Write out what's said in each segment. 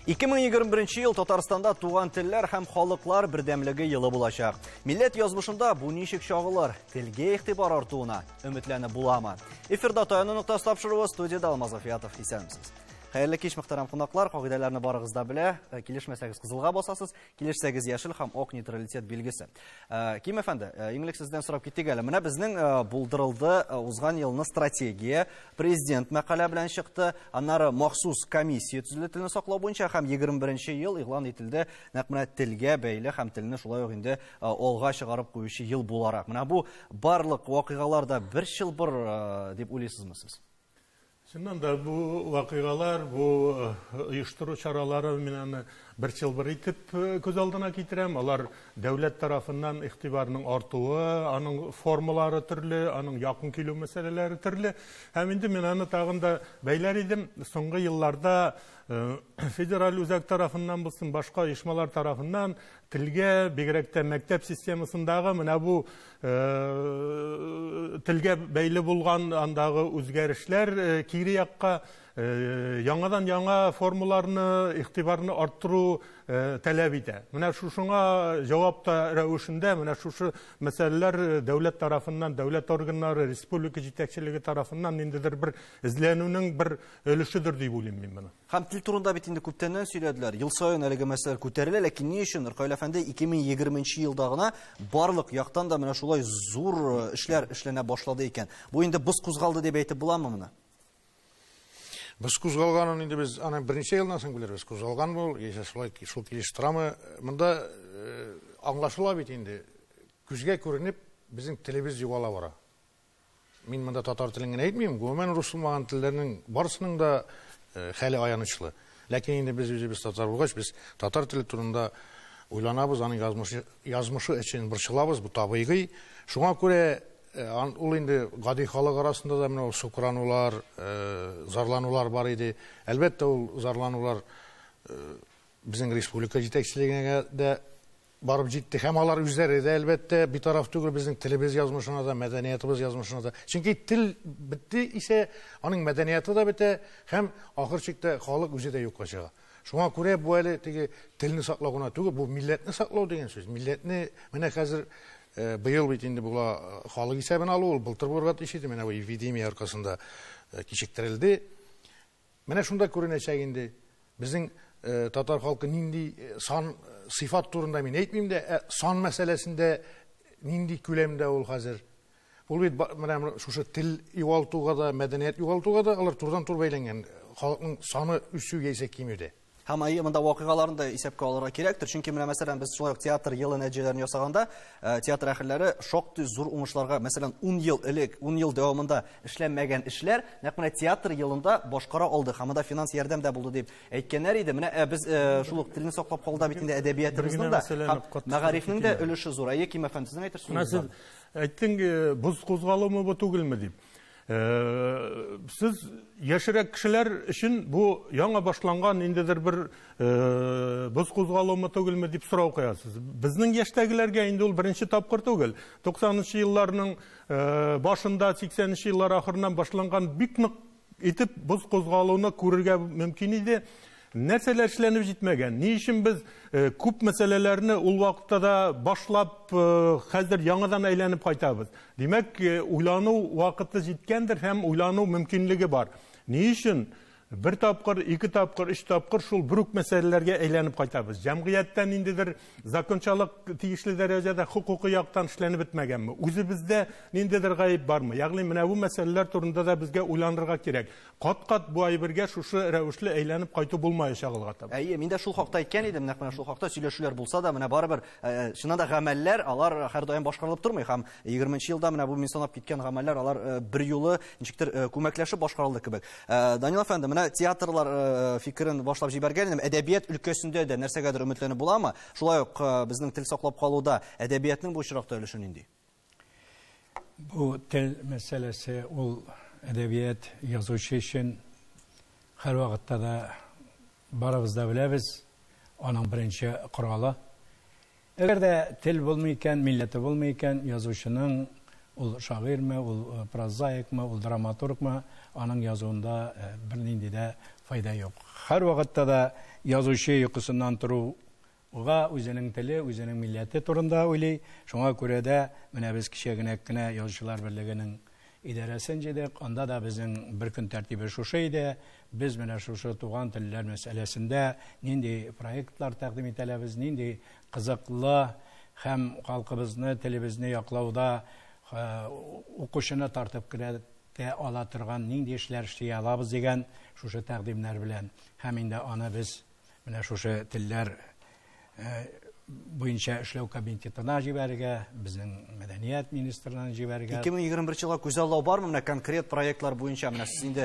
2021 ел Татарстанда туган телләр һәм халыклар бердәмлеге елы булачак. Милләт язмышында бу ничек чагылыр? Телгә игътибар артуына өметләнеп буламы? Эфирда Таяну ноктасы тапшыруы, студияда Алмаз Афиятов. Исәнмесез. Хәерле кич, мөхтәрәм кунаклар. Кагыйдәләрне барыгыз да белә. Килешмәсәгез кызылга басасыз, килешсәгез яшел һәм ак нейтралитет билгесе. Ким әфәнде, иң элек сездән сорап китик әле. Менә безнең булдырылды узган елны стратегия, президент мәкалә белән чыкты, аннары махсус комиссия төзелде телне саклау буенча һәм 21 ел игълан ителде нәкъ менә телгә бәйле һәм телне шулай ук инде алга чыгарып куючы ел буларак. Менә бу барлык вакыйгалар да бер чылбыр дип уйлыйсызмы сез? Чыннан да бу вакыйгалар, бу оештыру чаралары мин аны бер чылбыр итеп күз алдына китерәм. Алар дәүләт тарафыннан игътибарның артуы, аның формалары төрле, аның якын килү мәсьәләләре төрле. Һәм инде мин аны тагын да бәйләр идем. Соңгы елларда федераль үзәк тарафыннан булсын, башка оешмалар тарафыннан телгә, бигрәк тә мәктәп системасындагы менә бу телгә бәйле булган андагы үзгәрешләр кире якка яңадан яңа формаларны, игътибарны арттыру таләп итә. Менә шушыңа җавап та рәвешендә менә шушы мәсьәләләр дәүләт тарафыннан, дәүләт органнары, республика җитәкчелеге тарафыннан ниндидер бер эзләнүнең бер өлешедер дип уйлыйм мин моны. Һәм тел турында бит инде күптәннән сөйләделәр. Ел саен әлеге мәсьәләләр күтәрелә, ләкин ни өчен Ркаил әфәнде 2020 елда гына барлык яктан да менә шулай зур эшләр эшләнә башлады икән? Бу инде боз кузгалды дип әйтеп буламы моны? Боз кузгалганын инде без аны берничә елдан соң белербез. Кузгалган бу, яисә шулай шул килеш торамы? Монда аңлашыла бит инде. Күзгә күренеп безнең телебез югала бара. Мин монда татар телен генә әйтмим, гомумән рус булмаган телләрнең барысының да хәле аянычлы. Ләкин инде без үзебез татар булгач, без татар теле турында уйланабыз, аның язмышы өчен борчылабыз, бу табигый. Шуңа күрә ул инде гади халык арасында да менә ул сукранулар, зарланулар бар иде. Әлбәттә, ул зарланулар безнең республика җитәкчелегенә дә барып җитте. Һәм алар үзләре дә әлбәттә битараф түгел безнең телебез язмышына да, мәдәниятыбыз язмышына да. Чөнки тел бетте исә, аның мәдәнияты да бетә һәм ахыр чиктә халык үзе дә юкка чыга. Шуңа күрә бу әле теге телне саклау гына түгел, бу милләтне саклау дигән сүз. Милләтне менә хәзер быел бит инде була халык исәбен алу, ул былтыр булырга тиеш иде, менә бу эпидемия аркасында кичектерелде. Менә шунда күренәчәк инде безнең татар халкы нинди сан, сыйфат турында мин әйтмим дә, сан мәсьәләсендә нинди күләмдә ул хәзер. Ул бит менә шушы тел югалтуга да, мәдәният югалтуга да алар турыдан-туры бәйләнгән. Халыкның саны үсү яисә кимүдә. Һәм әйе, монда вакыйгаларны да исәпкә алырга кирәктер. Чөнки менә мәсәлән, без шулай ук театр елы нәтиҗәләрен ясаганда, театр әһелләре шактый зур уңышларга, мәсәлән, 10 ел элек, 10 ел дәвамында эшләнмәгән эшләр нәкъ менә театр елында башкара алды. Һәм монда финанс ярдәм дә булды дип әйткәннәр иде. Менә без шул ук телне саклап калуда бит инде әдәбиятыбызның да һәм мәгарифнең дә өлеше зур. Әйе, Ким әфәнде, сезнең әйтер сүзегез бар. Сез әйттең, боз кузгалумы бу түгелме дип. Сез яшерәк кешеләр өчен бу яңа башланган ниндидер бер боз кузгалумы түгелме дип сорау куясыз. Безнең яшьтәгеләргә инде ул беренче тапкыр түгел. 90нчы елларның башында, 80нче еллар ахырыннан башланган бик нык итеп боз кузгалуны күрергә мөмкин иде. Нәрсәләр эшләнеп җитмәгән? Ни өчен без күп мәсьәләләрне ул вакытта да башлап, хәзер яңадан әйләнеп кайтабыз? Димәк, уйлану вакыты җиткәндер һәм уйлану мөмкинлеге бар. Ни өчен бер тапкыр, ике тапкыр, өч тапкыр шул бер үк мәсьәләләргә әйләнеп кайтабыз? Җәмгыятьтә ниндидер закончалык тиешле дәрәҗәдә хокукый яктан эшләнеп бетмәгәнме? Үзебездә ниндидер гаеп бармы? Ягъни менә бу мәсьәләләр турында да безгә уйланырга кирәк. Кат-кат бу әйбергә шушы рәвешле әйләнеп кайту булмаячак алга таба. Әйе, мин дә шул хакта әйткән идем, нәкъ менә шул хакта сөйләшүләр булса да, менә барыбер, чыннан да гамәлләр алар һәрдаим башкарылып тормый һәм 20 елда менә бу мин санап киткән гамәлләр алар берьюлы ничектер күмәкләшеп башкарылды кебек. Данил әфәнде, менә театрлар фикерен башлап җибәргән идем. Әдәбият өлкәсендә дә нәрсәгәдер өметләнеп буламы? Шулай ук безнең тел саклап калуда әдәбиятның бу очракта өлеше нинди? Бу тел мәсьәләсе ул әдәбият язучы өчен һәр вакытта да барыбыз да беләбез, аның беренче коралы. Әгәр дә тел булмый икән, милләте булмый икән, язучының ул шагыйрьме, ул прозаикмы, ул драматургмы, аның язуында бернинди дә файда юк. Һәр вакытта да язучы йокысыннан торуга үзенең теле, үзенең милләте турында уйлый. Шуңа күрә дә менә без кичә генә Язучылар берлегенең идарәсен җыйдык. Анда да безнең бер көн тәртибе шушы иде. Без менә шушы туган телләр мәсьәләсендә нинди проектлар тәкъдим итәләбез, нинди кызыклы һәм халкыбызны, телебезне яклауда укучыны тартып керә ала торган нинди эшләр эшли алабыз дигән шушы тәкъдимнәр белән. Һәм инде аны без менә шушы телләр буенча эшләү комитетына җибәрергә, безнең мәдәният министрына җибәрергә. 2021 елга күзаллау бармы менә конкрет проектлар буенча? Менә сез инде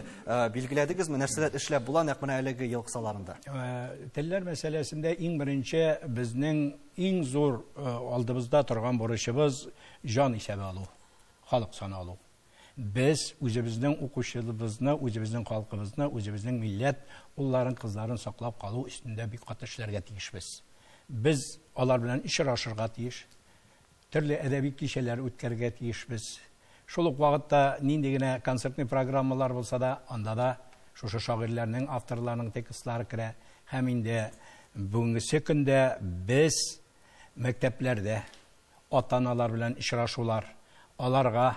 билгеләдегезме, нәрсәләр эшләп була нәкъ менә әлеге ел кысаларында? Телләр мәсьәләсендә иң беренче безнең иң зур алдыбызда торган бурычыбыз җан исәбе алу, халык саны алу. Без үзебезнең укучыбызны, үзебезнең халкыбызны, үзебезнең милләт улларын, кызларын саклап калу өстендә бик каты эшләргә тиешбез. Без алар белән очрашырга тиеш, төрле әдәби кичәләр үткәрергә тиешбез. Шул ук вакытта нинди генә концертный программалар булса да, анда да шушы шагыйрьләрнең, авторларның текстлары керә. Һәм инде бүгенге көндә без мәктәпләрдә ата-аналар белән очрашулар, аларга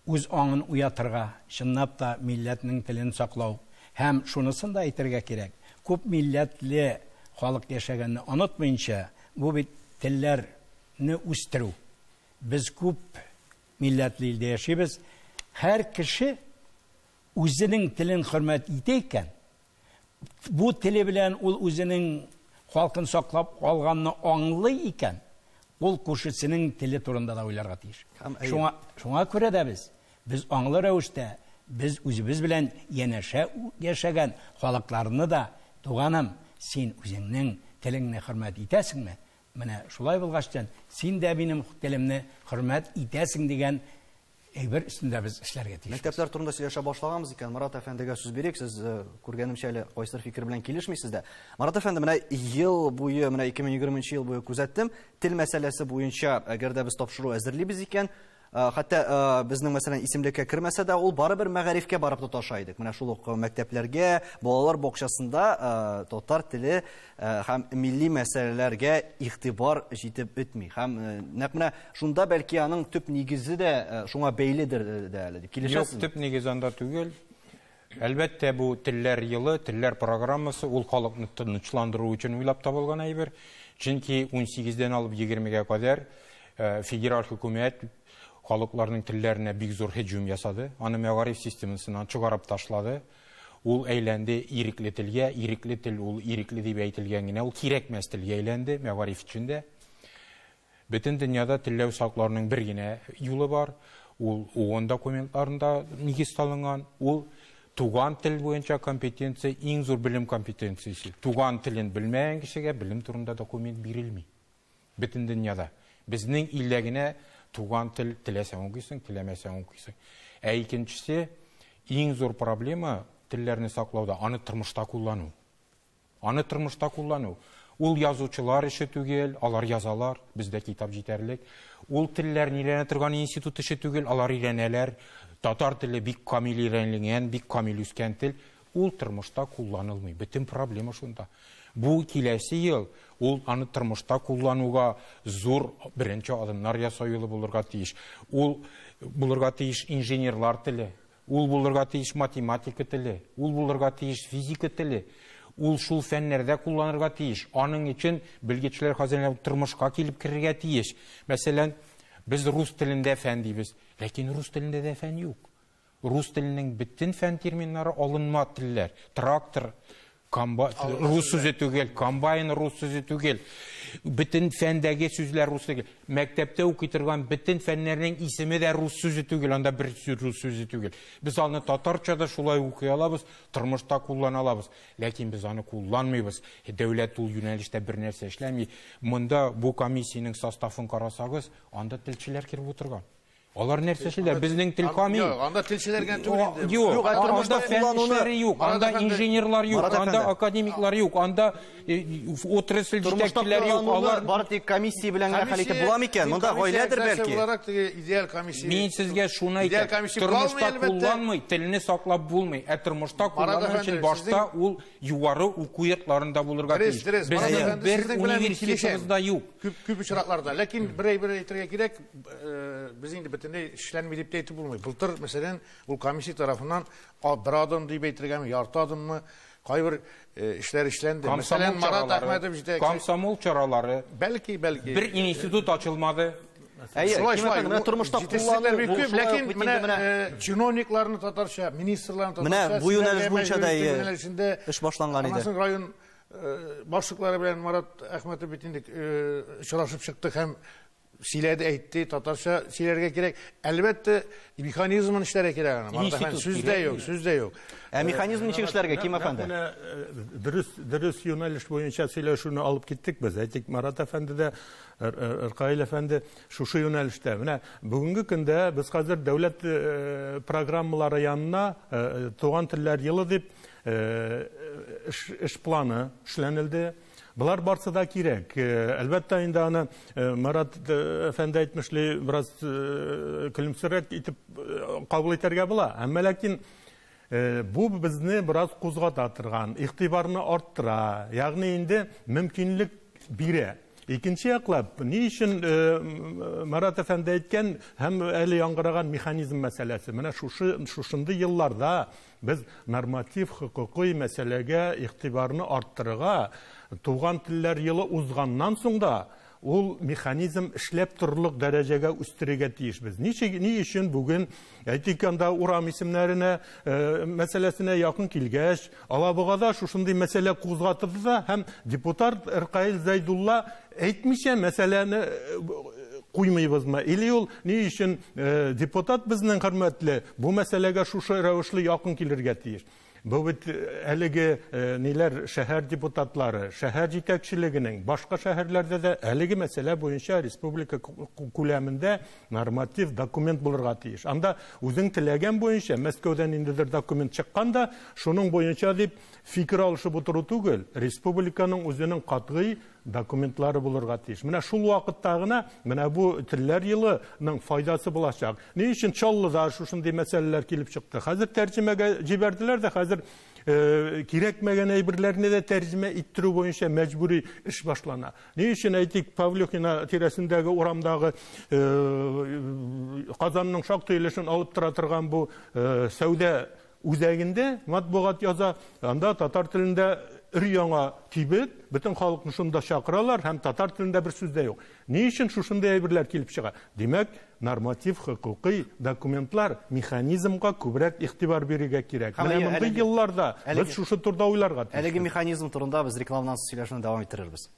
үз аңын уятырга, чынлап та милләтнең телен саклау. Һәм шунысын да әйтергә кирәк, күп милләтле халык яшәгәнне онытмыйча, бу бит телләрне үстерү. Без күп милләтле илдә яшибез. Һәр кеше үзенең телен хөрмәт итә икән, бу теле белән ул үзенең халкын саклап алганны аңлый икән, ул күршесенең теле турында да уйларга тиеш. Шуңа күрә дә без аңлы рәвештә, без үзебез белән янәшә яшәгән халыкларны да, туганым, син үзеңнең телеңне хөрмәт итәсеңме? Менә шулай булгачтан, син дә минем телемне хөрмәт итәсең дигән әйбер өстендә без эшләргә тиешбез. Мәктәпләр турында сөйләшә башлаганбыз икән, Марат әфәндегә сүз бирик. Сез күргәнемчә әле кайсыдыр фикер белән килешмисез дә. Марат әфәнде, менә ел буе, менә 2020 ел буе күзәттем, тел мәсьәләсе буенча әгәр дә без тапшыру әзерлибез икән, хәтта безнең мәсәлән исемлеккә кермәсә дә, ул барыбер мәгарифкә барып тоташа идек. Менә шул ук мәктәпләргә, балалар бакчасында татар теле һәм милли мәсьәләләргә игътибар җитеп бетми. Һәм нәкъ менә шунда бәлки аның төп нигезе дә шуңа бәйледер дә әле дип килешәсезме? Юк, төп нигез анда түгел. Әлбәттә, бу телләр елы, телләр программасы ул халыкны тынычландыру өчен уйлап табылган әйбер. Чөнки 18-дән алып 20-гә кадәр федераль хөкүмәт халыкларның телләренә бик зур һөҗүм ясады. Аны мәгариф системасыннан чыгарып ташлады. Ул әйләнде ирекле телгә, ирекле тел ул ирекле дип әйтелгән генә, ул кирәкмәс телгә әйләнде мәгариф эчендә. Бөтен дөньяда телләү сакларының бер генә юлы бар. Ул ООН документларында нигез салынган. Ул туган тел буенча компетенция, иң зур белем компетенциясе. Туган телен белмәгән кешегә белем турында документ бирелми. Бөтен дөньяда. Безнең илдә генә туган тел теләсәң укыйсың, теләмәсәң укыйсың. Ә икенчесе, иң зур проблема телләрне саклауда, аны тормышта куллану. Аны тормышта куллану. Ул язучылар эше түгел, алар язалар, бездә китап җитәрлек. Ул телләрне өйрәнә торган институт эше түгел, алар өйрәнәләр. Татар теле бик камил өйрәнелгән, бик камил үскән тел. Ул тормышта кулланылмый. Бөтен проблема шунда. Бу киләсе ел ул аны тормышта куллануга зур беренче адымнар ясау юлы булырга тиеш. Ул булырга тиеш инженерлар теле, ул булырга тиеш математика теле, ул булырга тиеш физика теле. Ул шул фәннәрдә кулланырга тиеш. Аның өчен белгечләр хәзерләп тормышка килеп керергә тиеш. Мәсәлән, без рус телендә фән дибез, ләкин рус телендә дә фән юк. Рус теленең бөтен фән терминнары алынма телләр. Трактор, рус сүзе түгел, комбайн рус сүзе түгел. Бөтен фәндәге сүзләр рус түгел. Мәктәптә укый торган бөтен фәннәрнең исеме дә рус сүзе түгел, анда бер рус сүзе түгел. Без аны татарча да шулай укый алабыз, тормышта куллана алабыз. Ләкин без аны кулланмыйбыз. Дәүләт ул юнәлештә бер нәрсә эшләми. Монда бу комиссиянең составын карасагыз, анда телчеләр кереп утырган. Алар нәрсә эшлиләр? Безнең тел камил. Юк, анда телчеләр генә түгел инде. Юк, анда фән эшләре юк, анда инженерлар юк, анда академиклар юк, анда отрасль җитәкчеләре юк. Алар бары тик комиссия белән генә хәл итеп була микән? Монда гаиләдер бәлки. Буларак теге идеаль комиссия. Мин сезгә шуны әйтәм. Тормышта кулланмый, телне саклап булмый. Ә тормышта куллану өчен башта ул югары уку йортларында булырга тиеш. Безнең бер университетыбызда юк. Күп очракларда. Ләкин бер әйбер әйтергә кирәк, без инде бөтенләй эшләнми дип тә әйтеп булмый. Былтыр, мәсәлән, ул комиссия тарафыннан бер адым дип әйтергәме, ярты адыммы, кайбер эшләр эшләнде. Мәсәлән, Марат Әхмәтов җитәкче. Комсомол чаралары. Бәлки, бәлки. Бер институт ачылмады. Шулай, шулай. Менә тормышта куллану бик күп, ләкин менә чиновникларны татарча, министрларны татарча. Менә бу юнәлеш буенча да эш башланган иде. Аннан район башлыклары белән Марат Әхмәтов бит инде очрашып чыктык һәм сөйләде, әйтте, татарча сөйләргә кирәк. Әлбәттә, механизмын эшләргә кирәк аны. Сүз дә юк, сүз дә юк. Ә механизм ничек эшләргә, Ким әфәнде? Дөрес, дөрес юнәлеш буенча сөйләшүне алып киттек без. Әйтик, Марат әфәнде дә, Ркаил әфәнде шушы юнәлештә. Менә бүгенге көндә без хәзер дәүләт программалары янына туган телләр елы дип эш планы эшләнелде. Бұлар барсы да кирәк. Әлбәттә, инде аны Марат әфәнде әйтмешли, бераз көлемсерәк итеп кабул итәргә була. Әмма ләкин бу безне бераз кузгата торган, игътибарны арттыра, ягъни инде мөмкинлек бирә. Икенче яклап, ни өчен Марат әфәнде әйткән һәм әле яңгыраган механизм мәсьәләсе. Менә шушындый елларда без норматив хокукый мәсьәләгә игътибарны арттырырга, туган телләр елы узганнан соң да ул механизм эшләп торырлык дәрәҗәгә үстерергә тиешбез. Ни өчен бүген, әйтик, анда урам исемнәренә мәсьәләсенә якын килгәч, Алабугада шушындый мәсьәлә кузгатылды да һәм депутат Ркаил Зәйдулла әйтмичә мәсьәләне куймыйбызмы? Или ул ни өчен депутат безнең хөрмәтле бу мәсьәләгә шушы рәвешле якын килергә тиеш? Бу бит әлеге ниләр шәһәр депутатлары, шәһәр җитәкчелегенең башка шәһәрләрдә дә әлеге мәсьәлә буенча республика күләмендә норматив документ булырга тиеш. Анда үзең теләгән буенча Мәскәүдән ниндидер документ чыккан да, шуның буенча дип фикер алышып утыру түгел, республиканың үзенең катгый документлары булырга тиеш. Менә шул вакытта гына менә бу телләр елының файдасы булачак. Ни өчен Чаллыда шушындый мәсьәләләр килеп чыкты? Хәзер тәрҗемәгә җибәрделәр дә, хәзер кирәкмәгән әйберләрне дә тәрҗемә иттерү буенча мәҗбүри эш башлана. Ни өчен, әйтик, Павлюхина тирәсендәге урамдагы Казанның шактый өлешен алып тора торган бу сәүдә үзәгендә матбугат яза, анда татар телендә өр-яңа кибет, бөтен халыкны шунда чакыралар һәм татар телендә бер сүз дә юк. Ни өчен шушындый әйберләр килеп чыга? Димәк, норматив хокукый документлар механизмга күбрәк игътибар бирергә кирәк. Менә мондый елларда без шушы турыда уйларга тиеш. Әлеге механизм турында без рекламадан соң сөйләшүне дәвам иттерербез.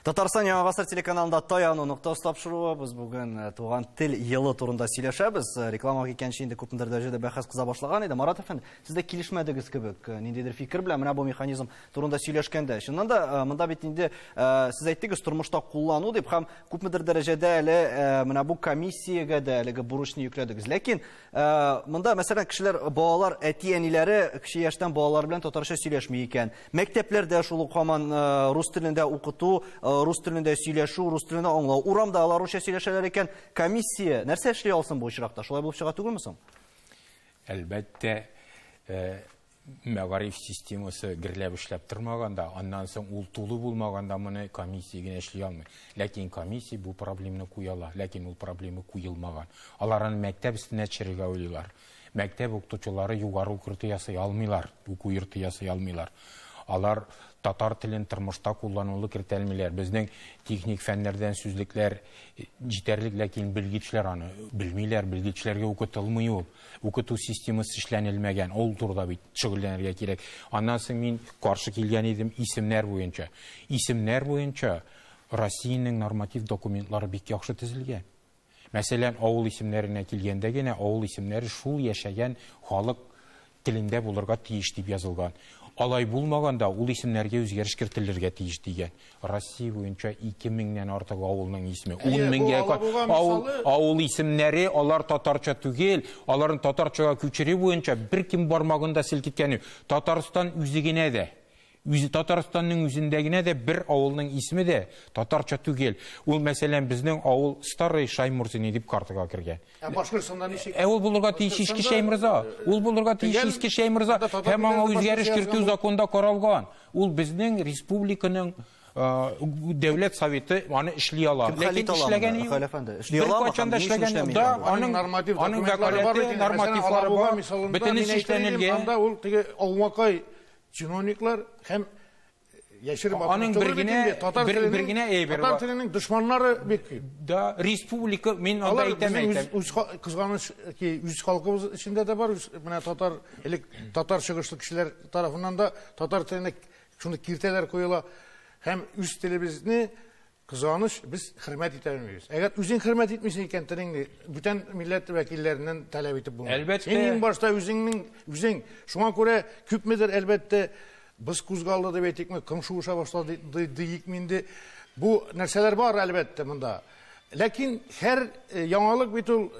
Татарстан Яңа Гасыр телеканалында Таяну ноктасы тапшыруы. Без бүген туган тел елы турында сөйләшәбез. Рекламага киткәнче инде күпмедер дәрәҗәдә бәхәс кыза башлаган иде. Марат әфәнде, сез дә килешмәдегез кебек, ниндидер фикер белән менә бу механизм турында сөйләшкәндә. Чыннан да монда бит инде сез әйттегез тормышта куллану дип һәм күпмедер дәрәҗәдә әле менә бу комиссиягә дә әлеге бурычны йөкләдегез. Ләкин монда мәсәлән кешеләр, балалар, әти-әниләре кече яшьтән балалар белән татарча сөйләшми икән. Мәктәпләрдә шул ук һаман рус телендә укыту, рус телендә сөйләшү, рус телендә аңлау. Урамда алар русча сөйләшәләр икән, комиссия нәрсә эшли алсын бу очракта? Шулай булып чыга түгелме соң? Әлбәттә, мәгариф системасы гөрләп эшләп тормаганда, аннан соң ул тулы булмаганда моны комиссия генә эшли алмый. Ләкин комиссия бу проблеманы куя ала, ләкин ул проблема куелмаган. Алар аны мәктәп өстенә төшерергә уйлыйлар. Мәктәп укытучылары югары уку йорты ясый алмыйлар, уку йорты ясый алмыйлар. Алар татар телен тормышта кулланулы кертәлмиләр. Безнең техник фәннәрдән сүзлекләр җитәрлек, ләкин белгечләр аны белмиләр, белгечләргә укытылмый ул. Укыту системасы эшләнелмәгән, ул турыда бит шөгыльләнергә кирәк. Аннан соң мин каршы килгән идем исемнәр буенча. Исемнәр буенча Россиянең норматив документлары бик яхшы төзелгән. Мәсәлән, авыл исемнәренә килгәндә генә авыл исемнәре шул яшәгән халык телендә булырга тиеш дип язылган. Алай булмаганда ул исемнәргә үзгәреш кертелергә тиеш дигән. Россия буенча 2000-нән артык авылның исеме. 10 меңгә авыл исемнәре алар татарча түгел, аларын татарчага күчерү буенча беркем бармагын да селкеткәне. Татарстан үзе генә дә, үзе Татарстанның үзендә генә дә бер авылның исеме дә татарча түгел. Ул, мәсәлән, безнең авыл Старый Шаймурзин дип картага кергән. Ә Башкортстанда ничек? Ә ул булырга тиеш Иске Шәйморза. Ул булырга тиеш Иске Шәйморза. Һәм аңа үзгәреш кертү законда каралган. Ул безнең республиканың Дәүләт Советы аны эшли ала. Ләкин эшләгәне юк. Эшли ала, беркайчан да эшләгәне юк. Да, аның аның вәкаләте, нормативлары бар. Бөтенесе эшләнелгән. Анда ул теге аумакай чиновниклар һәм яшереп аның бер генә бер генә әйбер бар. Татар теленең дошманнары бик күп. Да, республика мин анда әйтәм әйтәм. Үз кызганыч ки, үз халкыбыз эчендә дә бар, менә татар элек татар чыгышлы кешеләр тарафыннан да татар теленә шундый киртәләр куела. Һәм үз телебезне кызганыч без хөрмәт итә алмыйбыз. Әгәр үзең хөрмәт итмисең икән телеңне, бүтән милләт вәкилләреннән таләп итеп булмый. Әлбәттә. Син иң башта үзеңнең үзең, шуңа күрә күпмедер әлбәттә без кузгалды дип әйтикме, кем шуыша башлады диикме инде. Бу нәрсәләр бар әлбәттә монда. Ләкин һәр яңалык бит ул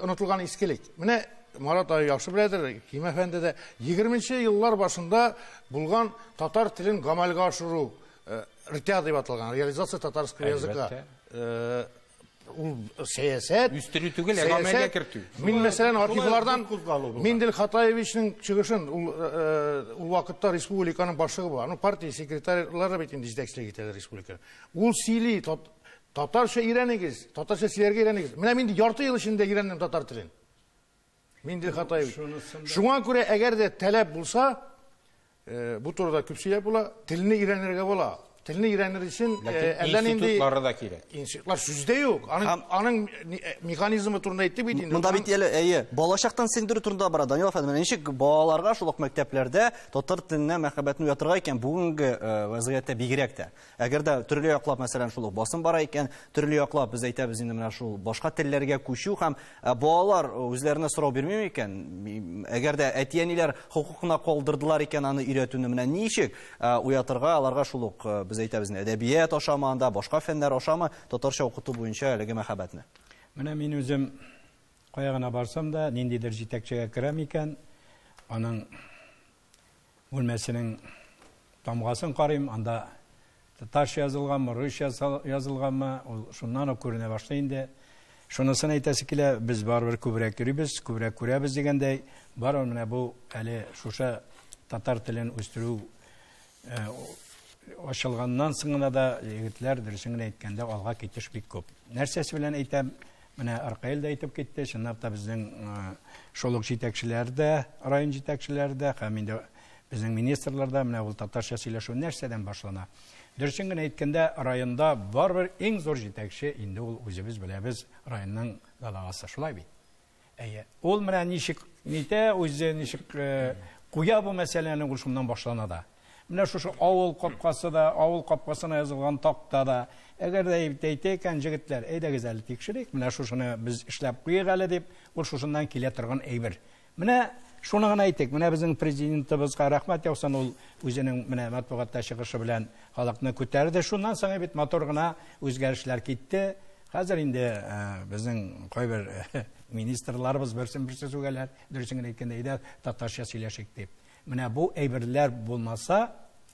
онытылган искелек. Менә Марат ай яхшы беләдер, Ким әфәнде дә 20 еллар башында булган татар телен гамәлгә ашыру РТЯ дип аталган, реализация татарского языка. Ул сәясәт, үстерү түгел, ә гамәлгә кертү. Мин мәсәлән архивлардан Миндел Хатаевичның чыгышын, ул вакытта республиканың башлыгы була. Аның партия секретарьлары бит инде җитәкчелек итәләр республиканы. Ул сөйли, татарча өйрәнегез, татарча сөйләргә өйрәнегез. Менә мин ярты ел эчендә өйрәндем татар телен. Миндел Хатаевич. Шуңа күрә әгәр дә таләп булса, бу турыда күп сөйләп була, телне өйрәнергә була. Телне өйрәнер өчен әллә нинди институтлары да кирәк. Институтлар сүздә юк. Аның механизмы турында әйтте бит инде. Монда бит әле, әйе, балачактан сеңдерү турында бара. Данил әфәнде, менә ничек балаларга шул ук мәктәпләрдә татар теленә мәхәббәтне уятырга икән бүгенге вазгыятьтә бигрәк тә. Әгәр дә төрле яклап, мәсәлән, шул ук басым бара икән, төрле яклап без әйтәбез инде менә шул башка телләргә күчү һәм балалар үзләренә сорау бирмиме икән? Әгәр дә әти-әниләр хокукына калдырдылар икән аны өйрәтүне, менә ничек уятырга аларга шул ук без әйтәбез инде әдәбият ашамы анда, башка фәннәр ашамы татарча укыту буенча әлеге мәхәббәтне? Менә мин үзем кая гына барсам да, ниндидер җитәкчегә керәм икән, аның бүлмәсенең тамгасын карыйм, анда татарча язылганмы, русча язылганмы, ул шуннан ук күренә башлый инде. Шунысын әйтәсе килә, без барыбер күбрәк йөрибез, күбрәк күрәбез дигәндәй, барыбер менә бу әле шушы татар телен үстерү ачылганнан соң гына да егетләр, дөресен генә әйткәндә, алга китеш бик күп. Нәрсәсе белән әйтәм, менә Аркаил дә әйтеп китте, чынлап та безнең шул ук җитәкчеләр дә, район җитәкчеләре дә, һәм инде безнең министрлар да менә ул татарча сөйләшү нәрсәдән башлана. Дөресен генә әйткәндә, районда барыбер иң зур җитәкче инде ул үзебез беләбез, районның далагасы, шулай бит. Әйе, ул менә ничек нитә, үзе ничек куя бу мәсьәләне, ул шуннан башлана да. Менә шушы авыл капкасы да, авыл капкасына язылган такта да, әгәр дә әйтә икән, җегетләр, әйдәгез әле тикшерик, менә шушыны без эшләп куйыйк әле дип, ул шушыннан килә торган әйбер. Менә шуны гына әйтик, менә безнең президентыбызга рәхмәт яусын, ул үзенең менә матбугатта чыгышы белән халыкны күтәрде. Шуннан соң бит матур гына үзгәрешләр китте. Хәзер инде безнең кайбер министрларыбыз берсен-берсе сүгәләр, дөресен генә әйткәндә, әйдә татарча сөйләшик дип. Менә бу әйберләр булмаса,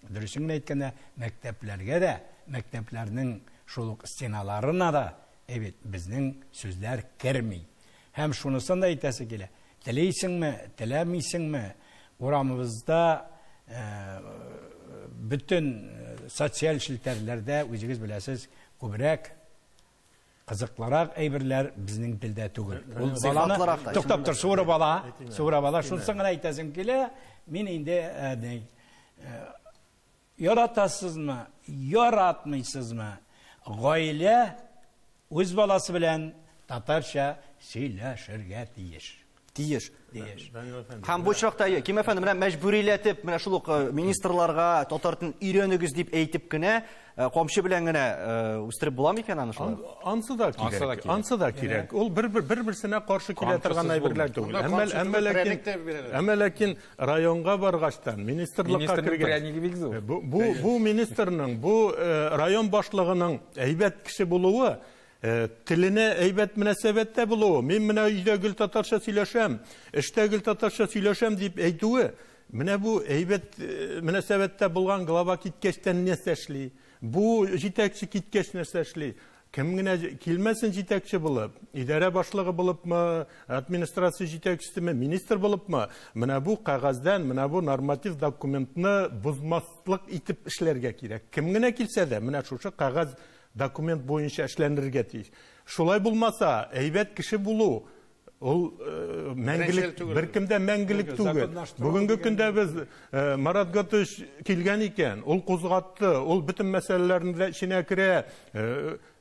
дөресен генә әйткәндә, мәктәпләргә дә, мәктәпләрнең шул ук стеналарына да, әйбит, безнең сүзләр керми. Һәм шунысын да әйтәсе килә. Теләйсеңме, теләмисеңме, урамыбызда бөтен социаль челтәрләрдә үзегез беләсез, күбрәк кызыклырак әйберләр безнең телдә түгел. Ул баланы туктап тор, суырып ала, суырып ала. Шунысын гына әйтәсем килә. Мин инде яратасызмы, яратмыйсызмы, гаилә үз баласы белән татарча сөйләшергә тиеш. Тиеш. Һәм бу очракта, Ким әфәнде, менә мәҗбүриләтеп, менә шул ук министрларга татар телен өйрәнегез дип әйтеп кенә, камчы белән генә үстереп була микән аны шулай? Ансы да кирәк. Ансы да кирәк. Ул бер-берсенә каршы килә торган әйберләр түгел. Әмма ләкин районга баргачтан, министрлыкка кергән. Бу министрның, бу район башлыгының әйбәт кеше булуы, теленә әйбәт мөнәсәбәттә булуы, мин менә өйдә гел татарча сөйләшәм, эштә гел татарча сөйләшәм дип әйтүе, менә бу әйбәт мөнәсәбәттә булган глава киткәчтән нәрсә эшли, бу җитәкче киткәч нәрсә эшли, кем генә килмәсен җитәкче булып, идарә башлыгы булыпмы, администрация җитәкчесеме, министр булыпмы, менә бу кәгазьдән, менә бу норматив документны бозмаслык итеп эшләргә кирәк. Кем генә килсә дә, менә шушы кәгазь документ буенча эшләнергә тиеш. Шулай булмаса, әйбәт кеше булу, ул мәңгелек, беркемдә мәңгелек түгел. Бүгенге көндә без Марат Гатович килгән икән, ул кузгатты, ул бөтен мәсьәләләрнең дә эченә керә.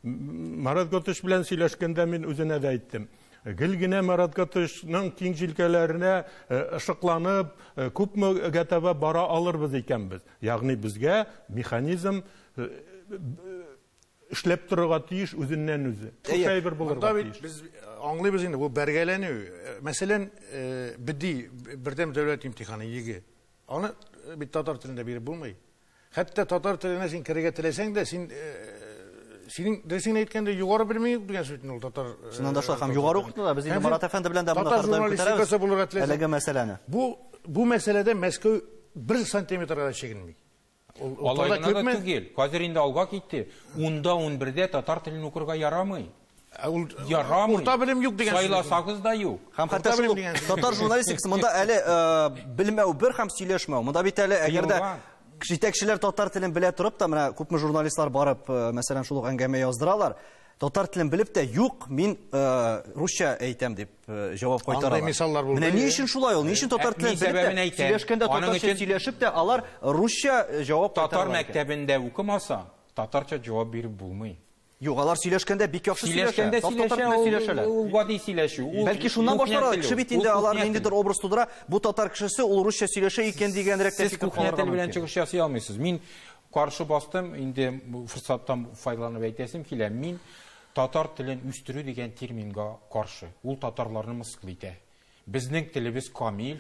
Марат Гатович белән сөйләшкәндә мин үзенә дә әйттем. Гел генә Марат Гатовичның киң җилкәләренә ышыкланып, күпмегә таба бара алырбыз икән без. Ягъни безгә механизм эшләп торырга тиеш үзеннән үзе. Шул әйбер булырга тиеш. Без аңлыйбыз инде бу бәргәләнү. Мәсәлән, БДИ, бердәм дәүләт имтиханы ЕГЭ. Аны бит татар телендә биреп булмый. Хәтта татар теленә син керергә теләсәң дә, син синең дөресен әйткәндә югары белмей юк дигән сүз ул татар. Чыннан да шулай һәм югары укытыла. Без инде Марат әфәнде белән дә монда күтәрәбез әлеге мәсьәләне. Бу мәсьәләдә Мәскәү 1 сантиметрга да чигенми. Алай гына да түгел. Хәзер инде алга китте. 10-да 11-дә татар телен укырга ярамый. Ярамый. Урта белем юк дигән сүз. Сайласагыз да юк. Һәм хәтта шул татар журналистикасы монда әле белмәү бер һәм сөйләшмәү. Монда бит әле әгәр дә җитәкчеләр татар телен белә торып та, менә күпме журналистлар барып, мәсәлән, шул ук әңгәмә яздыралар. Татар телен белеп тә юк, мин русча әйтәм дип җавап кайтаралар. Менә ни өчен шулай ул? Ни өчен татар телен белеп тә, сөйләшкәндә татарча сөйләшеп тә, алар русча җавап кайтаралар. Татар мәктәбендә укымаса, татарча җавап биреп булмый. Юк, алар сөйләшкәндә бик яхшы сөйләшә. Сөйләшкәндә ул гади сөйләшү. Бәлки шуннан башлар, кеше бит инде алар ниндидер образ тудыра, бу татар кешесе ул русча сөйләшә икән дигәнрәк тә фикер калырга мөмкин. Сез кухня теле белән чыгыш ясый алмыйсыз. Мин каршы бастым, инде форсаттан файдаланып әйтәсем килә. Мин татар телен үстерү дигән терминга каршы. Ул татарларны мыскыл итә. Безнең телебез камил,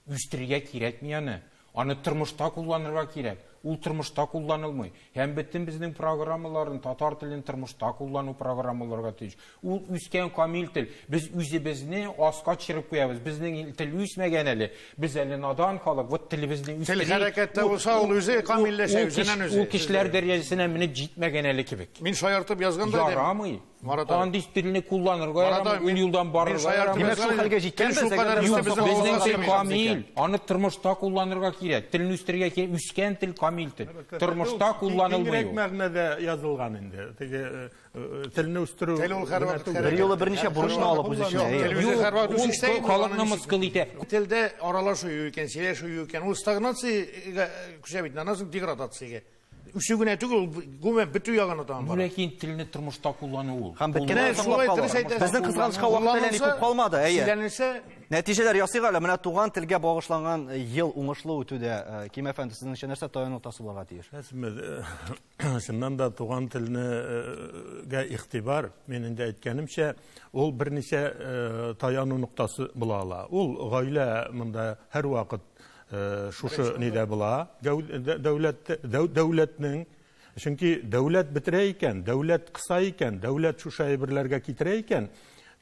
үстерергә кирәкми аны. Аны тормышта кулланырга кирәк. Ул тормышта кулланылмый. Һәм бөтен безнең программаларын татар телен тормышта куллану программаларга тиеш. Ул үскән камил тел. Без үзебезне аска төшереп куябыз. Безнең тел үсмәгән әле. Без әле надан халык. Вот телебезне үстерик. Тел хәрәкәттә булса, ул үзе камилләшә, үзеннән үзе. Ул кешеләр дәрәҗәсенә менеп җитмәгән әле кебек. Мин шаяртып язганда ярамый. Андый телне кулланырга ярамый, ул юлдан барырга ярамый. Димәк, шул хәлгә җиткәнбез, әгәр безнең тел камил, аны тормышта кулланырга кирәк. Телне үстерергә кирәк, үскән тел камил тел. Тормышта кулланылмый. Киңрәк мәгънәдә язылган инде. Теге телне үстерү. Бер юлы берничә бурычны алып үз эченә. Ул халыкны мыскыл итә. Телдә аралашу юк икән, сөйләшү юк икән, ул стагнациягә күчә бит, аннан соң деградациягә. Үсү генә түгел, гомумән бетү ягына тагын бара. Ләкин телне тормышта куллану ул. Һәм беткәннән соң безнең кызганычка вакыт әле күп калмады. Әйе. Нәтиҗәләр ясыйк әле. Менә туган телгә багышланган ел уңышлы үтүдә, Ким әфәнде, сезнеңчә нәрсә таяну ноктасы булырга тиеш? Чыннан да туган телгә игътибар, мин инде әйткәнемчә, ул берничә таяну ноктасы була ала. Ул гаилә монда һәрвакыт шушы нидә була, дәүләтнең, чөнки дәүләт бетерә икән, дәүләт кыса икән, дәүләт шушы әйберләргә китерә икән,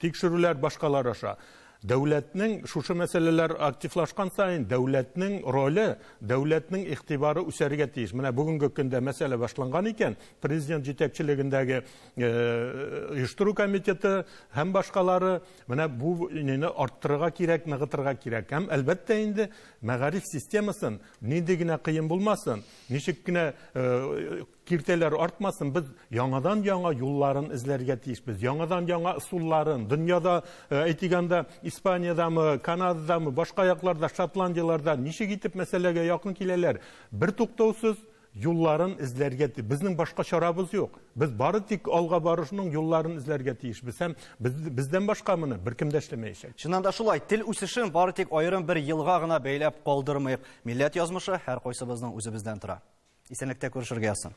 тикшерүләр башкалар аша. Дәүләтнең шушы мәсьәләләр активлашкан саен дәүләтнең роле, дәүләтнең игътибары үсәргә тиеш. Менә бүгенге көндә мәсьәлә башланган икән, президент җитәкчелегендәге оештыру комитеты һәм башкалары менә бу нине арттырырга кирәк, ныгытырга кирәк. Һәм әлбәттә инде мәгариф системасын нинди генә кыен булмасын, ничек кенә киртәләр артмасын, без яңадан яңа юлларын эзләргә тиешбез, яңадан яңа ысулларын. Дөньяда, әйтик анда, Испаниядамы, Канададамы, башка якларда, Шотландияларда ничек итеп мәсьәләгә якын киләләр? Бер туктаусыз юлларын эзләргә тиеш. Безнең башка чарабыз юк. Без бары тик алга барышның юлларын эзләргә тиешбез һәм бездән башка моны беркем дә эшләмәячәк. Чыннан да шулай, тел үсешен бары тик аерым бер елга гына бәйләп калдырмыйк. Милләт язмышы һәркайсыбызның үзебездән тора. Исәнлектә күрешергә язсын.